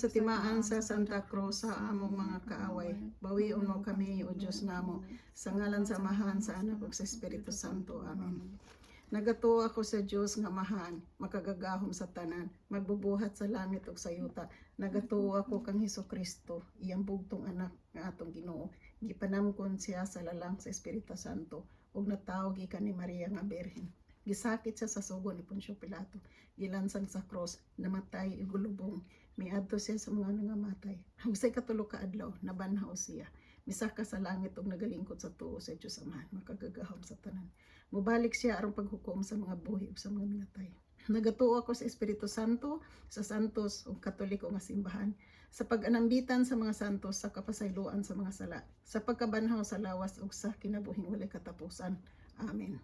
sa timaan sa Santa Cruz sa among mga kaaway, bawion mo kami, O Diyos namo, sa ngalan sa Amahan, sa Anak ug sa Espiritu Santo. Amen. Nagatuo ako sa Dios nga Amahan, makagagahom sa tanan, magbubuhat sa langit ug sa yuta. Nagatuo ako kang Hesus Kristo, iyang bugtong anak nga atong Ginoo. Gipanamkon siya sa lalang sa Espiritu Santo ug natawo gikan ni Maria nga Birhen. Gisakit siya sa sugo ni Poncio Pilato, gilansang sa cross, namatay ug gilubong. Miadto siya sa mga nangamatay. Ug sa ikatulo ka adlaw, nabanhaw siya. Misaka sa langit ug nagalingkod sa tuo sa Dios Amahan, makagagahom sa tanan. Mubalik siya aron paghukom sa mga buhi ug sa mga minatay. Nagatuo ako sa Espiritu Santo, sa santos ug Katoliko nga simbahan, sa pag-anambitan sa mga santos, sa kapasayloan sa mga sala, sa pagkabanhaw sa lawas ug sa kinabuhing walay katapusan. Amen.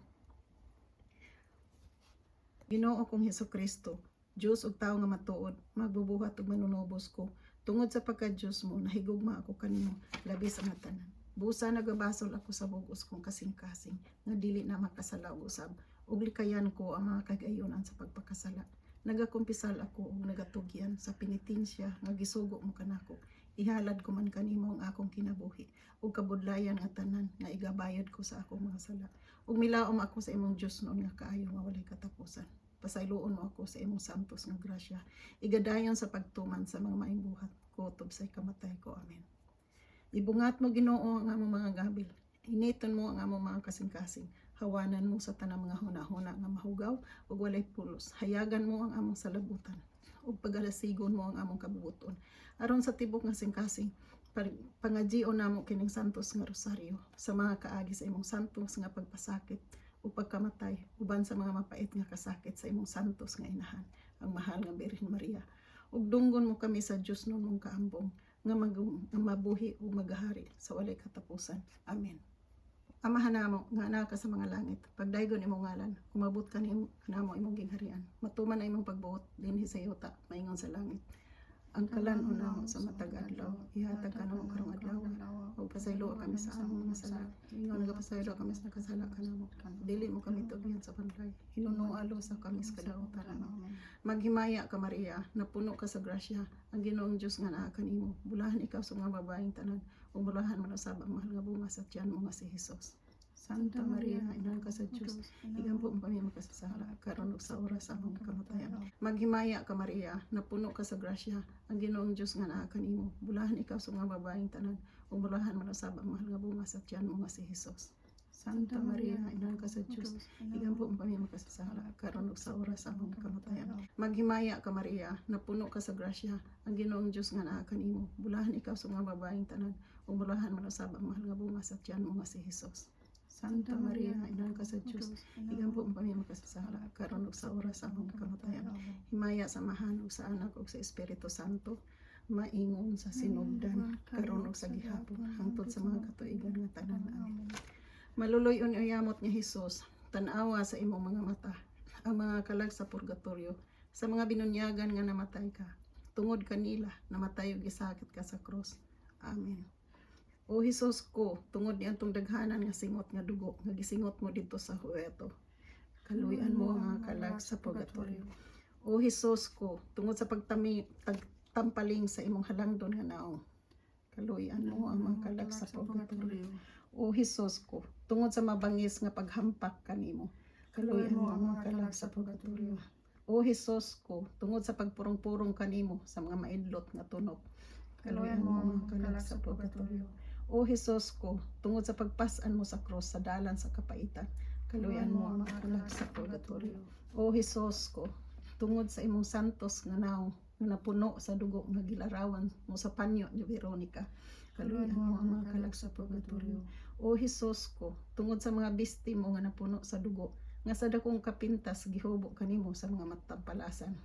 Ginoo kong Hesus Kristo, Dios ug tawo nga matuod, magbubuhat ug manunubos ko. Tungod sa pagka-Dios mo, nahigugma ako kanimo labi sa mga tanan. Busa nagabasol ako sa bugos kong kasing-kasing nga dili na makasala og usab, ug likayan ko ang mga kagayonan sa pagpakasala. Nagakumpisal ako ug nagatugyan sa penitensya nga gisugo mo kanako. Ihalad ko man kanimo ang akong kinabuhi ug kabudlayan nga tanan nga igabayad ko sa akong mga sala. Ug milaom ako sa imong Dios noon nga kaayo nga walay katapusan. Pasayloon mo ako sa imong santos nga grasya. Igadayon sa pagtuman sa mga maayong buhat kutob sa ikamatay ko. Amen. Ibungat mo, Ginoo, ang among mga gabil. Initon mo ang among mga kasing-kasing. Hawanan mo sa tanang mga hunahuna nga mahugaw ug walay pulos. Hayagan mo ang among salabutan ug pagalasigon mo ang among kabubuton. Aron sa tibok nga kasing-kasing, pangajion namo kining santos nga rosaryo sa mga kaagi sa imong santos nga pagpasakit ug pagkamatay uban sa mga mapait nga kasakit sa imong santos nga inahan, ang mahal nga Birhen Maria. Ug dunggon mo kami sa Dios noon mong kaambong nga mabuhi ug magahari sa walay katapusan. Amen. Amahan namo nga naa ka sa mga langit, pagdaygon imong ngalan, umabot kanamo imong gingharian. Matuman ang imong pagbuot dinhi sa yuta maingon sa langit. Ang kalan-on namo sa matag adlaw, ihatag kanamo karong adlaw. Ug pasayloa kami sa among mga sala, ingon nagapasaylo kami sa nakasala kanamo. Dili mo kami tugyan sa panlay. Hinunoa lusa kami sa kadautan. Amen. Maghimaya ka, Maria, napuno ka sa grasya, ang Ginoong Dios nga naa kanimo. Bulahan ikaw sa mga babaeng tanan, ug bulahan man usab ang mahal nga bunga sa tiyan mo nga si Hesus. Santa Maria, inahan ka sa Dios, igampo mo kami makasasala, karon ug sa oras sa among kamatayan. Maghimaya ka, Maria, napuno ka sa grasya, ang Ginoong Dios nga naa kanimo. Bulahan ikaw sa mga babaeng tanan, ug bulahan man usab ang mahal nga bunga sa tiyan mo nga si Hesus. Santa Maria, inahan ka sa Dios, igampo mo kami makasasala, karon ug sa oras sa among kamatayan. Maghimaya ka, Maria, napuno ka sa grasya, ang Ginoong Dios nga naa kanimo. Bulahan ikaw sa mga babaeng tanan, ug bulahan man usab ang mahal nga bunga sa tiyan mo nga si Hesus. Santa Maria, inahan ka sa Dios, igampo mo kami makasasala, karon ug sa oras sa among kamatayan. Himaya sa Amahan ug sa Anak ug sa Espiritu Santo, maingon sa sinugdan, karon ug sa gihapon, hangtod sa mga katuigan nga tanan. Amen. Maluloy-on uyamot nga Hesus, tan-awa sa imong mga mata ang mga kalag sa purgatorio, sa mga binunyagan nga namatay ka. Tungod kanila, namatay ug gisakit ka sa krus. Amen. O Hesus ko, tungod niadtong daghanan nga singot nga dugo nga gisingot mo didto sa huweto, kaluy-an mo ang mga kalag sa purgatorio. O Hesus ko, tungod sa pagtami tagtampaling sa imong halangdon nga naong, kaluy-an mo ang mga kalag sa purgatorio. O Hesus ko, tungod sa mabangis nga paghampak kanimo, kaluy-an mo ang mga kalag sa purgatorio. O Hesus ko, tungod sa pagpurong-purong kanimo sa mga maidlot nga tunok, kaluy-an mo ang mga kalag sa purgatorio. O Hesus ko, tungod sa pagpas-an mo sa krus sa dalan sa kapaitan, kaluy-an mo ang mga kalag sa purgatorio. O Hesus ko, tungod sa imong santos nga naong nga napuno sa dugo nga gilarawan mo sa panyo ni Veronica, kaluy-an mo ang mga kalag sa purgatorio. O Hesus ko, tungod sa mga bisti mo nga napuno sa dugo, nga sa dakong kapintas gihubo kanimo sa mga matampalasan,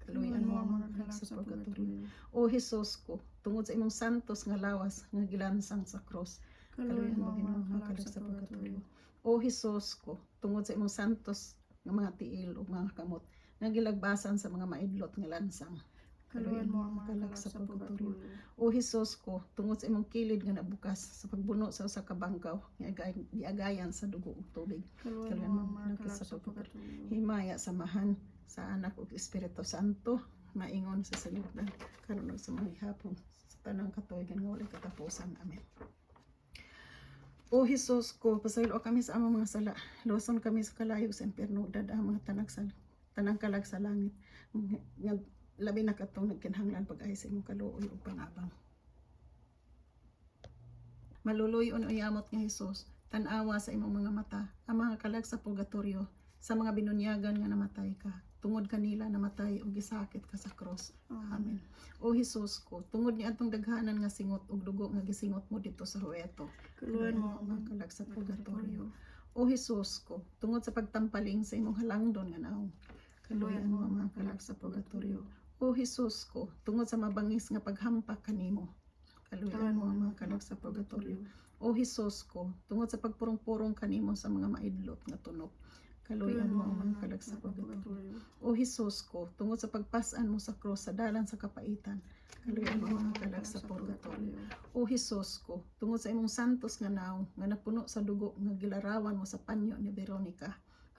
kaluy-an mo ang mga kalag sa purgatorio. O Hesus ko, tungod sa imong santos nga lawas nga gilansang sa krus, kaluy-an mo, Ginoo, ang mga kalag sa purgatorio. O Hesus ko, tungod sa imong santos nga mga tiil ug mga kamot nga gilagbasan sa mga maidlot nga lansang, kaluy-an mo ang mga kalag sa purgatorio. O Hesus ko, tungod sa imong kilid nga nabukas sa pagbuno sa usa ka bangkaw nga giagayan sa dugo ug tubig, Kaluy-an mo ang mga kalag sa purgatorio. Himaya sa Amahan, sa Anak ug Espiritu Santo, Maingon sa sinugdan, karon ug sa mga gihapon, sa tanang katuigan nga walay katapusan. Amen. O Hesus ko, pasayloa kami sa among mga sala. Luwason kami sa kalayo sa impyerno. Dad-a ang mga tanang sa tanang kalag sa langit. Nga labi na katong nagkinahanglan pag-ayo sa imong kaluoy ug pangabang. Maluluy-on o yamot nga Hesus, tan-awa sa imong mga mata ang mga kalag sa purgatorio, sa mga binunyagan nga namatay ka. Tungod kanila namatay ug gisakit ka sa cross. Amen. O Hesus ko, tungod ni atong daghanan nga singot ug dugo nga gisingot mo didto sa huweto, Kaluoyan mo ang mga kalag sa purgatorio. O Hesus ko, tungod sa pagtampaling sa imong halangdon nga naong, kaluoyan mo ang mga kalag sa purgatorio. O Hesus ko, tungod sa mabangis nga paghampak kanimo, kaluoyan mo ang mga kalag sa purgatorio. O Hesus ko, tungod sa pagpurong-purong kanimo sa mga maidlot nga tunok, kaluoyan mo ang mga kalag sa purgatorio. O Hesus ko, tungod sa pagpas-an mo sa cross sa dalan sa kapaitan, kaluoyan mo ang mga kalag sa purgatorio. O Hesus ko, tungod sa imong santos nga naong nga napuno sa dugo nga gilarawan mo sa panyo ni Veronica,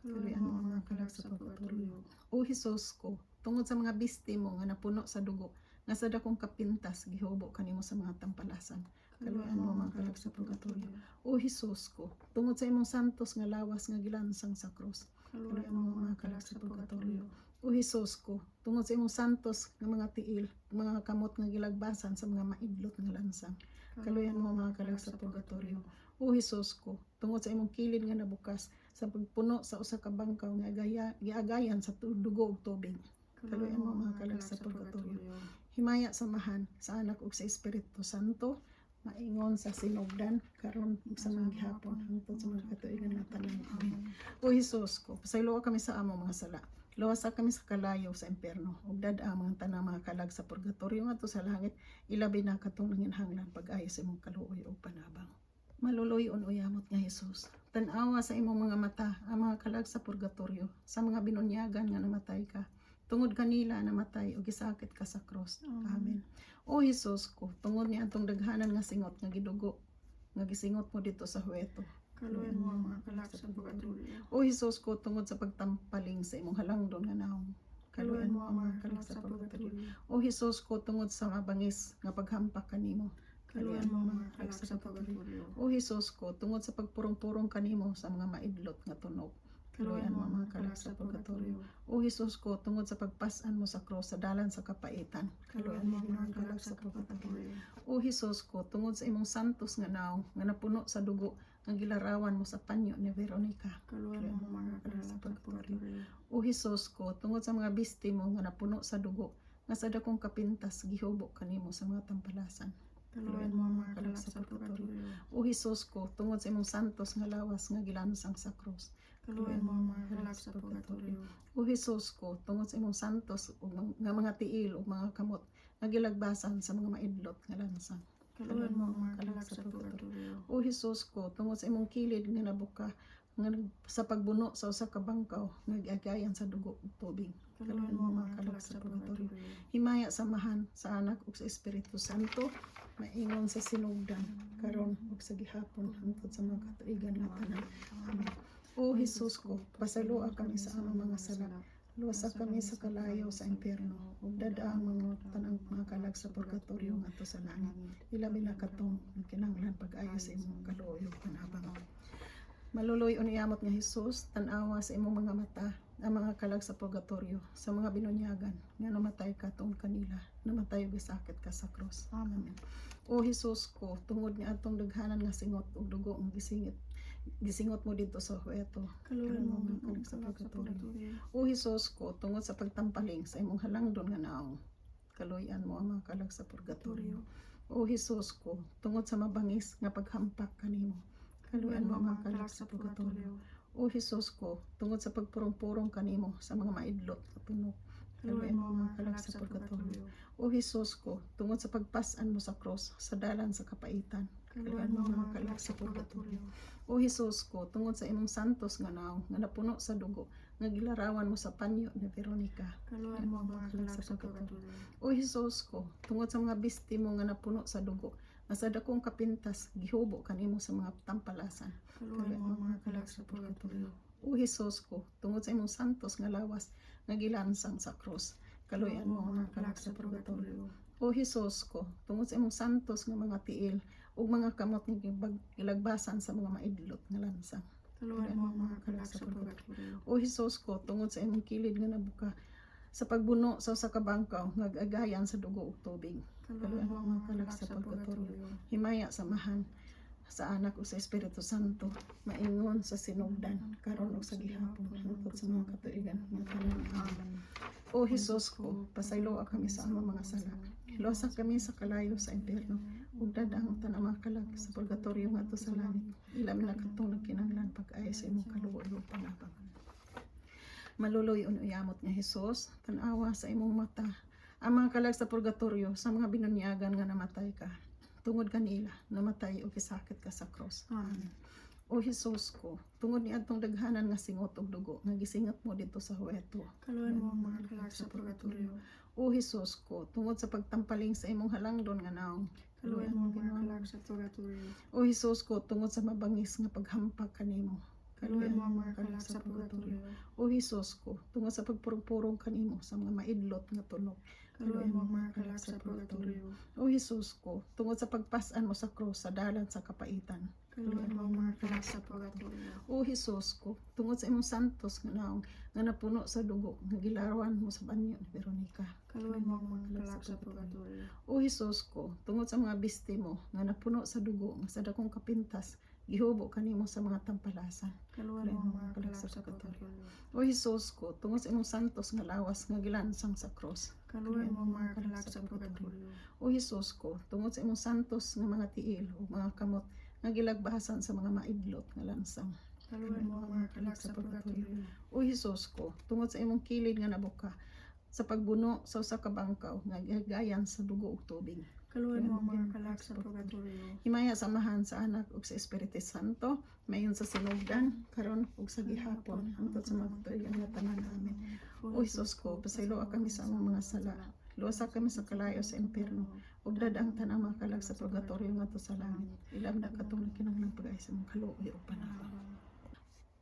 Kaluoyan mo ang mga kalag sa purgatorio. O Hesus ko, tungod sa mga bisti mo nga napuno sa dugo nga sa dakong kapintas gihubo kanimo sa mga tampalasan, kaluoyan mo ang mga kalag sa purgatorio. O Hesus ko, tungod sa imong santos nga lawas nga gilansang sa cross, Kaluoyan mo ang mga kalag sa purgatorio. O Hesus ko, tungod sa imong santos nga mga tiil, mga kamot nga gilagbasan sa mga maidlot nga lansang, kaluoyan mo ang mga kalag sa purgatorio. O Hesus ko, tungod sa imong kilid nga nabukas sa pagpuno sa usa ka bangkaw nga giagayan sa dugo ug tubig, Kaluoyan mo ang mga kalag sa purgatorio. Himaya sa Amahan, sa Anak ug sa Espiritu Santo, maingon sa sinugdan, karon ug sa mga gihapon, hangtod sa mga katuigan nga tanan. Amen. O Hesus ko, pasayloa kami sa among mga sala. Luwasa kami sa kalayo sa impyerno. Ug dad-a ang mga tanang mga kalag sa purgatorio ngadto sa langit, ilabi na katong nanginhanglan pag-ayo sa imong kaluoy ug panabang. Maluluy-on o yamot nga Hesus, tan-awa sa imong mga mata ang mga kalag sa purgatorio, sa mga binunyagan nga namatay ka. Tungod kanila namatay ug gisakit ka sa cross. Amen. O Hesus ko, tungod ni atong daghanan nga singot nga gidugo nga gisingot mo didto sa huweto, Kaluoyan mo ang mga kalag sa purgatorio. O Hesus ko, tungod sa pagtampaling sa imong halangdon nga naong, Kaluoyan mo ang mga kalag sa purgatorio. O Hesus ko, tungod sa mabangis nga paghampak kanimo, Kaluoyan mo ang mga kalag sa purgatorio. O Hesus ko, tungod sa pagpurong-purong kanimo sa mga maidlot nga tunog, Kaluoyan mo ang mga kalag sa purgatorio. O Hesus ko, tungod sa pagpas-an mo sa cross sa dalan sa kapaitan, Kaluoyan mo ang mga kalag sa purgatorio. O Hesus ko, tungod sa imong santos nga naong nga napuno sa dugo nga gilarawan mo sa panyo ni Veronica, Kaluoyan mo ang mga kalag sa purgatorio. O Hesus ko, tungod sa mga bisti mo nga napuno sa dugo nga sa dakong kapintas gihubo kanimo sa mga tampalasan, Kaluoyan mo ang mga kalag sa purgatorio. O Hesus ko, tungod sa imong santos nga lawas nga gilansang sa cross, Kaluoyan mo ang mga kalag sa purgatorio. O Hesus ko, tungod sa imong santos ug nga mga tiil ug mga kamot nga gilagbasan sa mga maidlot nga lansang, Kaluoyan mo ang mga kalag sa purgatorio. O Hesus ko, tungod sa imong kilid nga nabuka nga sa pagbuno sa usa ka bangkaw nga giagayan sa dugo ug tubig, Kaluoyan mo ang mga kalag sa purgatorio. Himaya sa Amahan, sa Anak ug sa Espiritu Santo, maingon sa sinugdan, karon ug sa gihapon, hangtod sa mga katuigan nga tanan. Amen. O Hesus ko, pasayloa kami sa among mga sala. Luwasa kami sa kalayo sa impyerno ug dad-a ang mga tanang mga kalag sa purgatorio ngadto sa langit. Ilabi na katong nagkinahanglan pag-ayo sa imong kaluoy ug panabang. Maluluy-on yamot nga Hesus, tan-awa sa imong mga mata ang mga kalag sa purgatorio, sa mga binunyagan nga namatay ka tungod kanila, namatay ug gisakit ka sa cross. Amen. O Hesus ko, tungod ni atong daghanan nga singot ug dugo nga gisingot mo didto sa huweto, Kaluoyan mo ang mga kalag sa purgatorio. O Hesus ko, tungod sa pagtampaling sa imong halangdon nga naong, kaluoyan mo ang mga kalag sa purgatorio. O Hesus ko, tungod sa mabangis nga paghampak kanimo, kaluoyan mo ang mga kalag sa purgatorio. O Hesus ko, tungod sa pagpurong-purong kanimo sa mga maidlot nga tunok, Kaluoyan mo ang mga kalag sa purgatorio. O Hesus ko, tungod sa pagpas-an mo sa cross sa dalan sa kapaitan, Kaluoyan mo ang mga kalag sa purgatorio. O Hesus ko, tungod sa imong santos nga naong nga napuno sa dugo nga gilarawan mo sa panyo ni Veronica, Kaluoyan mo ang mga kalag sa purgatorio. O Hesus ko, tungod sa mga bisti mo nga napuno sa dugo nga sa dakong kapintas gihubo kanimo sa mga tampalasan, Kaluoyan mo ang mga kalag sa purgatorio. O Hesus ko, tungod sa imong santos nga lawas nga gilansang sa cross, Kaluoyan mo ang mga kalag sa purgatorio. O Hesus ko, tungod sa imong santos nga mga tiil ug mga kamot nga gilagbasan sa mga maidlot nga lansang. Kaluoyan mo ang mga kalag sa purgatorio. O Hesus ko, tungod sa imong kilid nga nabuka sa pagbuno sa usa ka bangkaw nga agayan sa dugo ug tubig. Kaluoyan mo ang mga kalag sa purgatorio. Himaya sa Amahan, sa Anak ug sa Espiritu Santo, maingon sa sinugdan, karon ug sa gihapon, hangtod sa mga katuigan nga tanan. Amen. Amen. O Hesus ko, pasayloa kami sa among mga sala. Hiluosa kami sa kalayo sa impyerno ug dad-a ang tanang mga kalag sa purgatorio ngadto sa langit. Ilabi na katong nagkinahanglan pag-ayo sa imong kaluoy ug panabang. Maluloy uyamot nga Hesus, tan-awa sa imong mata ang mga kalag sa purgatorio sa mga binunyagan nga namatay ka. Tungod kanila, namatay o kisakit ka sa cross. Amen. O Hesus ko, tungod niadtong daghanan nga singot og dugo nga gisingot mo didto sa huweto. Kaluoyan mo ang mga kalag sa purgatorio. O Hesus ko, tungod sa pagtampaling sa imong halangdon nga naong. Kaluoyan mo ang mga kalag sa purgatorio. O Hesus ko, tungod sa mabangis nga paghampak kanimo. Kaluoyan mo ang mga kalag sa purgatorio. O Hesus ko, tungod sa pagpurong-purong kanimo sa mga maidlot nga tunok. Kaluoyan mo ang mga kalag sa purgatorio. O Hesus ko, tungod sa pagpas-an mo sa krus sa dalan sa kapaitan. Kaluoyan mo ang mga kalag sa purgatorio. O Hesus ko, tungod sa imong santos nga naong nga napuno sa dugo nga gilarawan mo sa banyo ni Veronica. Kaluoyan mo ang mga kalag sa purgatorio. O Hesus ko, tungod sa mga biste mo nga napuno sa dugo nga sa dakong kapintas gihubo kanimo sa mga tampalasan. Kaluoyan mo ang mga kalag sa purgatorio. O Hesus ko, tungod sa imong santos nga lawas nga gilansang sa krus. Kaluoyan mo ang mga kalag sa purgatorio. O Hesus ko, tungod sa imong santos nga mga tiil ug mga kamot nga gilagbasan sa mga maidlot nga lansang. Kaluoyan mo ang mga kalag sa purgatorio. O Hesus ko, tungod sa imong kilid nga nabuka sa pagbuno sa usa ka bangkaw nga gagayan sa dugo ug tubig. Kaluoyan mo ang mga kalag sa purgatorio. Himaya sa Amahan, sa Anak ug sa Espiritu Santo, mayon sa sinugdan, karon ug sa gihapon, hangtod sa mga katuigan nga tanan. Amen. O Hesus ko, pasayloa kami sa among mga sala. Luwasa kami sa kalayo sa impyerno. Ug dad-a ang tanang mga kalag sa purgatorio ngadto sa langit. Ilabi na katong nagkinahanglan pag-ayo sa imong kaluoy ug panabang.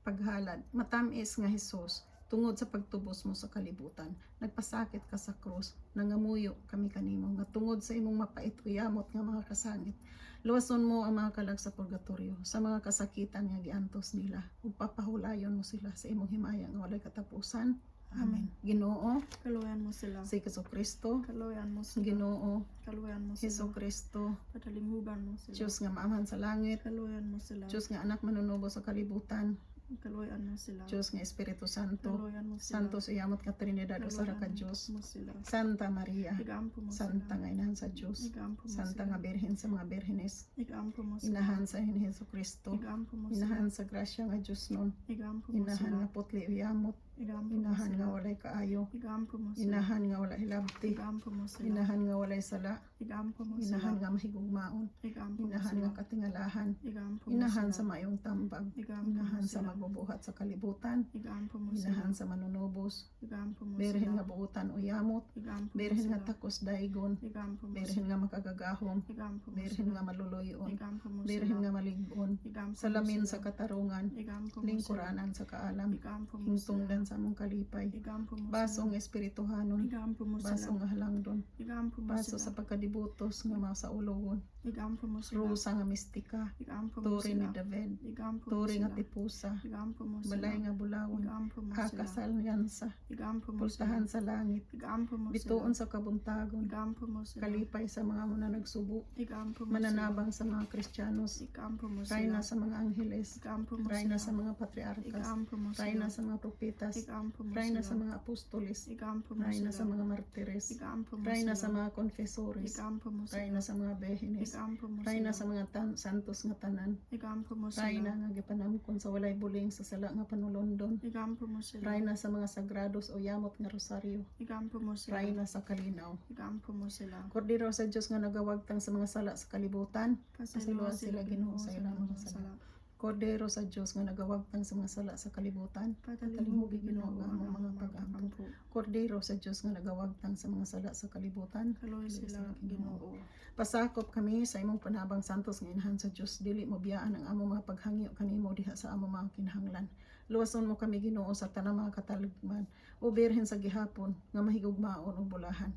Paghalad, matamis nga Hesus, tungod sa pagtubos mo sa kalibutan, nagpasakit ka sa krus, nangamuyo kami kanimo nga tungod sa imong mapait uyamot nga mga kasangit, luwason mo ang mga kalag sa purgatorio, sa mga kasakitan nga giantos nila, ug papahulayon mo sila sa imong himaya nga walay katapusan. Amen. Ginoo, Kaluoyan mo sila. si Kristo, Kaluoyan mo sila. Ginoo, Kaluoyan mo sila. Hesus Kristo, Patalimhugan mo sila. Diyos nga maamhan sa langit, Kaluoyan mo sila. Diyos nga anak manunubo sa kalibutan, Kaluoyan mo sila. Diyos nga Espiritu Santo, Kaluoyan mo sila. Santos uyamot nga Trinidad usa ra ka Kaluoyan Dios. mo sila. Santa Maria, Igampo mo sila. Santa nga inahan sa Dios, Igampo mo Santa sila. nga birhen sa mga birhenes, Igampo mo sila. inahan sa Hesus Kristo, Igampo mo sila. inahan sa grasya nga Dios nun, Igampo mo inahan sila. nga putli uyamot, Igampo mo inahan sila. nga walay kaayo, Igampo mo sila. inahan nga walay hilabti, Igampo mo sila. inahan nga walay sala, Igampo mo sila. inahan nga mahigugmaon, Igampo mo inahan sila. nga katingalahan, Igampo mo inahan sila. sa maayong tambag, Igampo mo inahan sa sila. magbubuhat sa kalibutan, Igampo mo sila. inahan sa manunubos, Igampo mo birhen sila. nga buutan uyamot, Igampo mo birhen nga sila. takos daigon, Igampo mo birhen sila. nga makagagahom, Igampo mo birhen sila. nga maluluyon, Igampo mo birhen sila. nga malig-on, Igampo mo salamin sila. sa katarungan, Igampo mo sila. lingkuranan sa kaalam, Igampo mo sila. hingtungdan sa among kalipay, Igampo mo sila. basong espirituhanon, Igampo mo sila. basong nga halangdon, Igampo mo baso sila. sa pagkadibutos nga mga saulogon, Igampo mo sila. rusa nga mistika, Igampo mo turi ni sila. David, Igampo mo turi nga sila. tipusa, Igampo mo sila. balay nga bulawan, Igampo mo sila. akasalyansa, Igampo mo sila. pultahan sa langit, Igampo mo sila. bituon sa kabuntagon, Igampo mo sila. kalipay sa mga mananagsubo, Igampo mo sila. mananabang sa mga Kristiyanos, Igampo mo sila. rayna sa mga angheles, Igampo mo rayna sila. sa mga patriarkas, Igampo mo sila. rayna sa mga propetas, Igampo mo rayna sila. sa mga apostoles, Igampo mo rayna sila. sa mga martires, Igampo mo rayna sila. sa mga konfesores, Igampo mo sila. rayna sa mga behenes, Igampo mo rayna sila. sa mga santos nga tanan, Igampo mo sila. rayna nga gipanamkon sa walay buling sa sala nga panulondon, Igampo mo sila. rayna sa mga sagrados o yamot nga rosaryo, Igampo mo sila. rayna sa kalinaw. Igampo mo sila. Kordero sa Dios nga nagawagtang sa mga sala sa kalibutan, Pasayloa pasayloa sila Ginoo sa ilang mga sala. Kordero sa Dios nga nagawagtang sa mga sala sa kalibutan, Patalimhugi patalimhugi Ginoo Ginoo ang ang among among mga mga pag-ampo. pag-ampo. Kordero sa Dios nga nagawagtang sa mga sala sa kalibutan, Kaloy kaloy sila sila Ginoo. Ginoo. Pasakop kami sa imong panabang santos nga inahan sa Dios, dili mo biyaan ang among mga paghangyo kanimo diha sa among mga kinahanglan. Luwason mo kami, Ginoo, sa tanang mga katalagman. O Birhen sa gihapon nga mahigugmaon ug bulahan.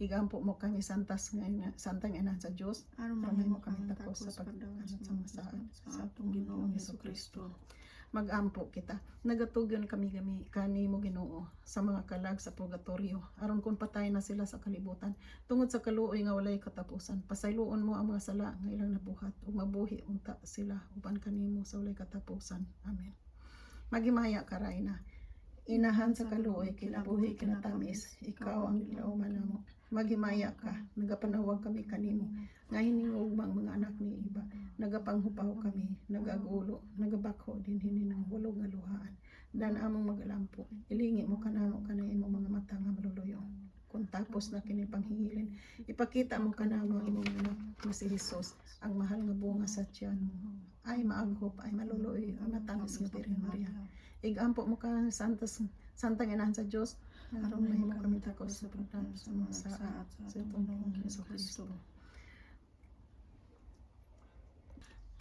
Igampo mo kami santas nga santang inahan sa Dios Aron aron mahimo mahimo kami kami takos takos sa sa pagdawat pagdawat sa sa mga mga saad sa sa atong Ginoong Kristo. Magampo kita. Nagatugyon kami gami kanimo, Ginoo, sa mga kalag sa purgatorio aron kon patay na sila sa kalibutan tungod sa kaluoy nga walay katapusan, pasayloon mo ang mga sala nga ilang nabuhat ug mabuhi unta sila uban kanimo sa walay katapusan. Amen. Maghimaya ka, Rayna. Inahan sa kaluoy, kinabuhi, kinatamis, ikaw ang gilauman namo. Maghimaya ka, nagapanawag kami kanimo nga hiningugmang mga anak ni Eva. Nagapanghupaw kami, nagagulo, nagabakho dinhi ng walo nga luhaan. Dan among magalampo, ilingi mo kanamo kanay imong mga mata nga maluluyo. Kung tapos na kini panghihilin, ipakita mo kanamo ang imong anak nga si Jesus, ang mahal nga bunga sa tiyan mo. Ay maaghop, ay maluluoy, ay matamis nga Birhen Maria. Igampo mo ka santas santang inahan sa Dios aron mahimo kami takos sa pagdawat sa mga saad sa atong Ginoong Kristo.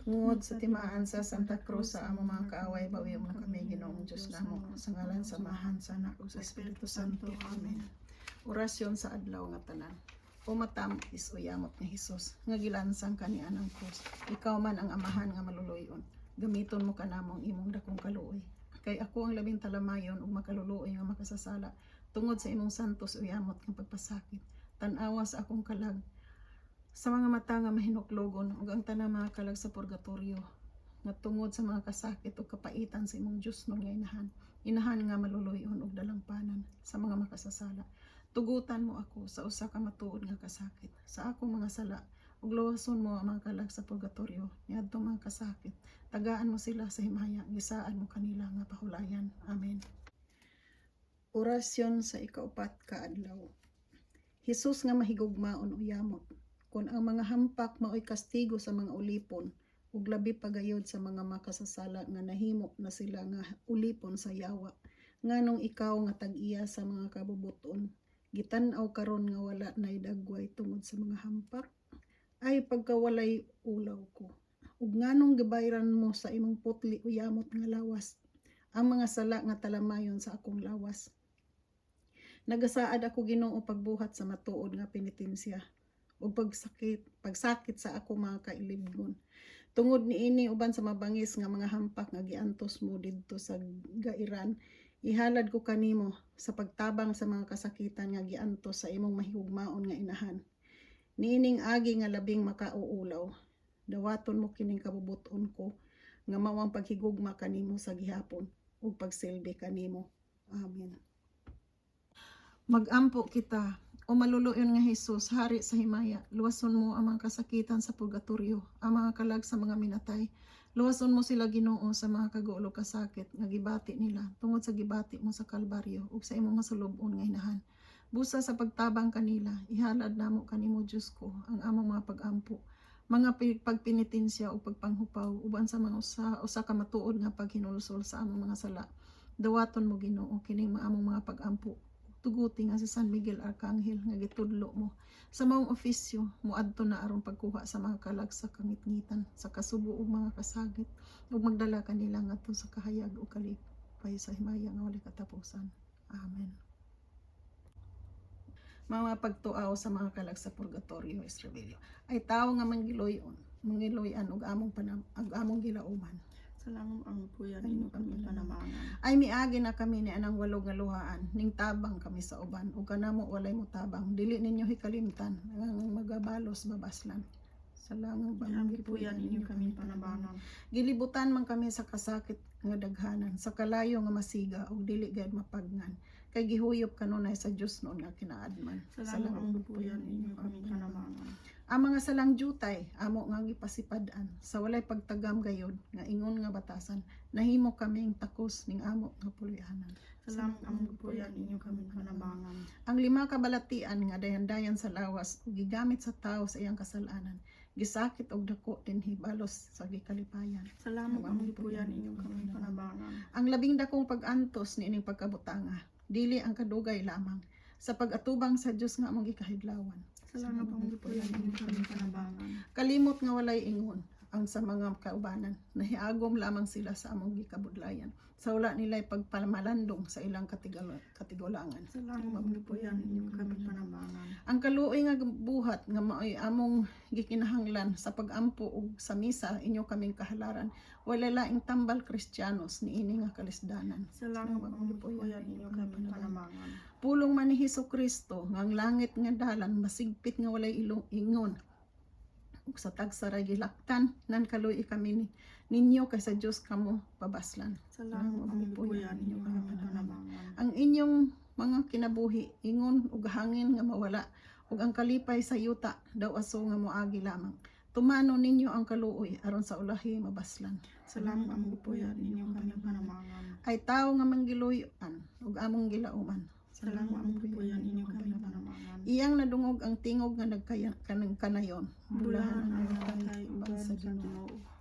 Tungod sa timaan sa Santa Cruz sa among mga kaaway, bawi mo kami, Ginoong Diyos namo. Sa ngalan sa Amahan, sa Anak ug sa Espiritu Santo. Amen. Orasyon sa adlaw nga tanan. O matamis o yamot nga Hesus, nga gilansang kanian ang krus. Ikaw man ang amahan nga maluluyon. Gamiton mo kanamo ang imong dakong kaluoy. Kay ako ang labing talamayon ug makaluluoy nga makasasala tungod sa imong santos o yamot nga pagpasakit. Tan-awa sa akong kalag sa mga mata nga mahinuklogon ug ang tanang mga kalag sa purgatorio nga tungod sa mga kasakit ug kapaitan sa imong Dios nga inahan, inahan nga maluluyon ug dalampanan sa mga makasasala. Tugutan mo ako sa usa ka matuod nga kasakit sa akong mga sala ug luwason mo ang mga kalag sa purgatorio niadtong mga kasakit. Tagaan mo sila sa himaya, gisaad mo kanila nga pahulayan. Amen. Orasyon sa ikaupat ka adlaw. Hesus nga mahigugmaon o yamot, kon ang mga hampak maoy kastigo sa mga ulipon ug labi pa gayod sa mga makasasala nga nahimo na sila nga ulipon sa yawa, nganong ikaw nga tag-iya sa mga kabubuton gitan-aw karon nga wala nay dagway tungod sa mga hampak? Ay pagkawalay ulaw ko! Ug nganong gibayran mo sa imong putli o yamot nga lawas ang mga sala nga talamayon sa akong lawas? Nagasaad ako, Ginoo, pagbuhat sa matuod nga penitensya ug pagsakit pagsakit sa ako mga kailibgon tungod niini uban sa mabangis nga mga hampak nga giantos mo didto sa gairan. Ihalad ko kanimo sa pagtabang sa mga kasakitan nga giantos sa imong mahigugmaon nga inahan niining agi nga labing makauulaw. Dawaton mo kining kabubuton ko nga mao ang paghigugma kanimo sa gihapon ug pagsilbi kanimo. Amen. Magampo kita. O maluluyon nga Hesus, hari sa himaya, luwason mo ang mga kasakitan sa purgatorio, ang mga kalag sa mga minatay. Luwason mo sila, Ginoo, sa mga kagulo kasakit nga gibati nila tungod sa gibati mo sa Kalbaryo ug sa imong masulub-on nga inahan. Busa sa pagtabang kanila, ihalad namo kanimo, Dios ko, ang among mga pagampo, mga pagpenitensya ug pagpanghupaw uban sa mga usa, usa ka matuod nga paghinulsol sa among mga sala. Dawaton mo, Ginoo, kining among mga pagampo. Tuguti nga si San Miguel Arcangel nga gitudlo mo sa maong ofisyo moadto na aron pagkuha sa mga kalag sa kangitngitan sa kasubo ug mga kasagit ug magdala kanila ngadto sa kahayag ug kalipay sa himaya nga walay katapusan. Amen. Mga pagtuaw sa mga kalag sa purgatorio, Estribillo. Ay tawo nga manggiloyon, mangiloyan ug among panam ug among gilauman. Sa langom ang puyan Ay, inyo kami panamangan. panamangan. Ay miagi na kami ni anang walo nga luhaan, ning tabang kami sa uban ug kanamo walay mo tabang. Dili ninyo hikalimtan ang magabalos babaslan. Sa langong Ang among gipuyan inyo kami panabangan. Gilibutan man kami sa kasakit nga daghanan, sa kalayo nga masiga ug dili gayud mapagnan. Kay gihuyop kanunay sa Dios noon nga kinaadman. Sa langom ang gipuyan inyo kami panamangan. Ang mga salang jutay, amo nga gipasipad-an, sa walay pagtagam gayod, nga ingon nga batasan, nahimo kaming takos ning amo nga puloy-anan. Sa langom ang gipuyan inyo kami panabangan. Ang lima ka balatian nga dayan-dayan sa lawas ug gigamit sa tawo sa iyang kasalanan, gisakit og dako dinhi balos sa gikalipayan. Sa lamong ang gipuyan inyo kami panabangan. Ang labing dakong pag-antos niining pagkabutanga, dili ang kadugay lamang sa pag-atubang sa Dios nga among gikahidlawan. Sa langom ang gipuyan inyo kami panabangan. Kalimot nga walay ingon ang sa mga kaubanan, nahiagom lamang sila sa among gikabudlayan. Sa wala nila'y pagpamalandong sa ilang katigulangan. Sa langit among gipuy-an, inyo kami panabangan. Ang kaluoy nga buhat nga maoy among gikinahanglan sa pagampo ug sa misa, inyo kaming kahalaran. Wala laing tambal Kristiyanos niini nga kalisdanan. Sa langit among gipuy-an, inyo kami panabangan. Pulong man ni Hesus Kristo nga ang langit nga dalan masigpit nga walay ilong ingon. Ug sa tagsa ra gilaktan nan kaluoy kami ni ninyo kay sa Dios kamo pabaslan. Sa langit among gipuy-an, inyo kami panabangan. Ang inyong mga kinabuhi ingon ug hangin nga mawala ug ang kalipay sa yuta daw aso nga moagi lamang. Tumano ninyo ang kaluoy aron sa ulahi mabaslan. Sa langit among gipuy-an, inyo kami panabangan. Ay tawo nga manggiluyan ug among gilauman. Sa langit among gipuy-an, inyo kami panabangan. Iyang nadungog ang tingog nga nagkaya kanang kanayon. Bulahan Bulahan ang ang natay natay uban sa sa Ginoo. Ginoo.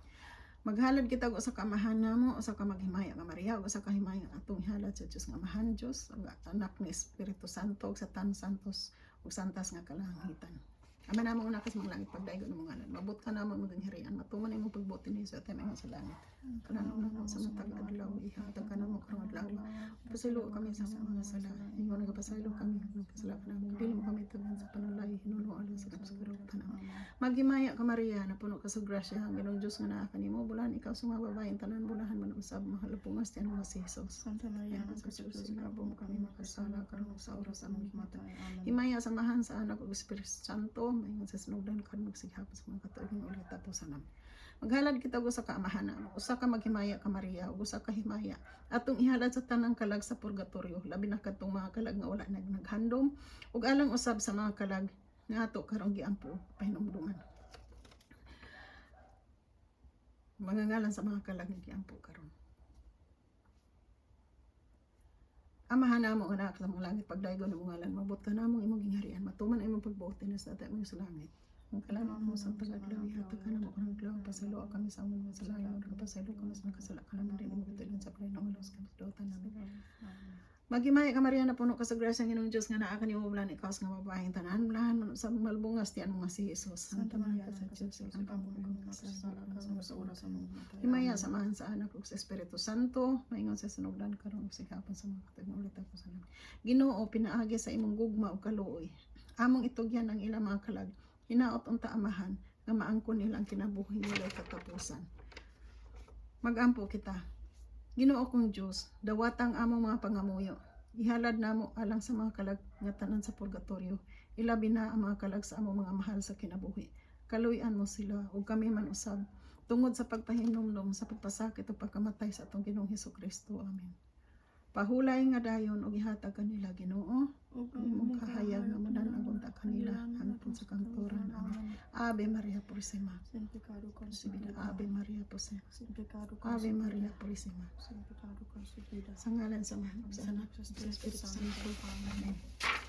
Maghalad kita og usa ka Amahan namo, usa ka maghimaya nga Maria, ug usa ka himaya nga atong ihalad sa Dios nga Amahan, Dios, ug Anak ni Espiritu Santo, ug sa Tan Santos, ug Santas nga kalangitan. Ama namo nga naa sa mga langit, pagdaygon imong ngalan. Mabot ka namo imong gingharian, matuman imong pagbuot dinhi sa atong sa langit. Kalanon namo sa matag adlaw, ihatag kanamo karong adlaw. Pasaylo kami sa among mga sala. Ingon nagapasaylo kami, nagpasala ka namo. Dili mo kami tagan sa panulay, hinuno alang sa kapsagarutan. Maghimaya ka, Maria, napuno ka sa grasya, ang Ginoong Diyos nga naa kanimo, bulahan ikaw sa mga babaeng tanan, bulahan man usab mahalapungas tiyan mo si Jesus. Santa Maria, anak sa Diyos, igapo mo kami makasala, karon ug sa oras sa among kamatayon. Amen. Himaya sa Amahan, sa Anak ug Espiritu Santo, maingon sa sinugdan, karon ug sa gihapon sa mga katuig ug katapusan namin. Maghalad kita og usa ka Amahan namo, usa ka maghimaya ka Maria, ug usa ka himaya atong ihalad sa tanang kalag sa purgatorio, labi na kadtong mga kalag nga wala naghandom, ug alang usab sa mga kalag nga ato karong giampo pahinumduman. Mga ngalan sa mga kalag nga giampo karon. Amahan namo nga naa sa mga langit, pagdaygon imong ngalan, mabot ka namo imong gingharian, matuman ang imong pagbuot dinhi sa atong sa langit. Ang kalanon mo sa tagadlaw, ihatag ka namo karong adlaw, pasayloa kami sa among mga sala, ingon nagapasaylo kami sa nakasala kanamo, dili mo kita sa paglain sa kapasayloan namin. Maghimaya ka, Maria, napuno ka sa grasya, ang Ginoong Diyos nga naa kanimo, bulahan ikaw sa mga babaeng tanan, bulahan man sa malbungas tiyan mo nga si Jesus. Santa Maria, sa anak sa Diyos, Diyos, igapo mo kami makasala, karon ug sa oras sa among kamatayon. Himaya Amen. sa Amahan, sa Anak ug sa Espiritu Santo, maingon sa sinugdan, karon ug sa gihapon sa mga katuig ulit ako sa namin. Ginoo, pinaagi sa imong gugma ug kaluoy, among itugyan ang ilang mga kalag. Hinaot unta, Amahan, nga maangkon nila ang kinabuhi walay katapusan. Magampo kita. Ginoo kong Dios, dawata ang among mga pangamuyo. Ihalad namo alang sa mga kalag nga tanan sa purgatorio. Ilabi na ang mga kalag sa among mga mahal sa kinabuhi. Kaluy-an mo sila ug kami man usab tungod sa pagpahinumdom sa pagpasakit ug pagkamatay sa atong Ginoong Hesus Kristo. Amen. Pahulay nga dayon ug ihatag kanila, Ginoo, Ug ang imong kahayag nga modan-ag unta kanila hangtod sa kangturan. Amen. Ave Maria Purisima. Sin pecado Concebida. concebida. Ave Maria Purisima. Sin pecado Ave concebida. Maria Purisima. Sin pecado concebida. Sa ngalan sa Amahan, sa Anak, sa Espiritu Santo. Amen. Amen.